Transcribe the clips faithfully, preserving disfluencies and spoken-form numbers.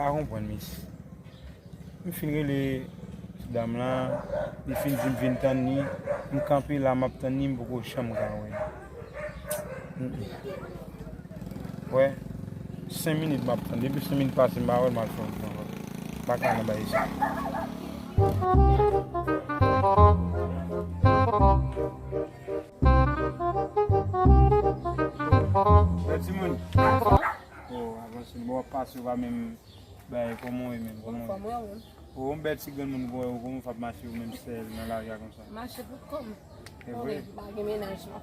Pa konprann, miss. M fin rele ti dam lan, li fin di m vin tann li. M kanpe la, m ap tann li, m poko janm ka wè li. Mm, mm. Wè, senk minit m ap tann. Depi senk minit pase, m pa wè l, m al fè yon ti ankò. M pa ka nan bagay sa. Bèl timoun. Oh, avanse. Bon, w ap pase, w pa menm bay, kòman w ye menm? Kòman w ye? Kòman w ye menm? Oh, yon bèl ti granmoun konsa, w kòman w ap mache, w menm sèl nan lari a konsa? Mache pou kò m. Se vre? M pa gen mennaj, non.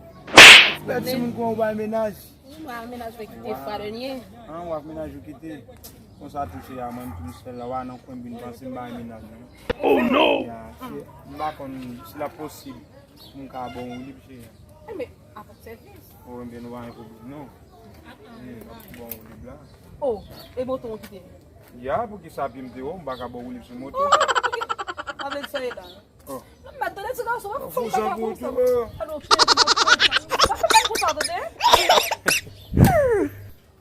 Bèl timoun konsa, w pa gen mennaj? Wi, mwen ak mennaj mwen kite fwa dènye. An, w ak mennaj ou kite? Konsa tou cheri, mwen tou m sèl la, w a nan kwen bin panse m pa gen mennaj, non. Oh non! Ya, se, m pa konn si l ap posib pou m ka ba w yon lib, cheri. Enben, avèk sèvis. Oh, enben, nou pa gen pwoblèm, non. Enben, m ap ba w yon lib la. Oh, e moto w kite? Ya, poukisa pye m te wè w, m pa ka ba w lib sou moto? Oh, poukisa? Avèk sa e la. Oh. M mèt tande ti gason, w ap fè yon bagay konsa. Fè nou pye pou w fè yon bagay konsa, tande?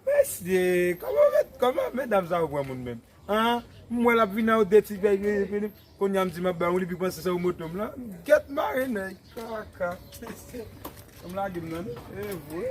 Mesye, kòman, kòman medam sa yo pran moun menm? An, m wè l ap vin ak de ti bèy, kounye a m di m ap ba w li, li panse se yon moto m lan. Gèt mare nèg, kaka. Mesye, kòm lage m nan, non? E vre.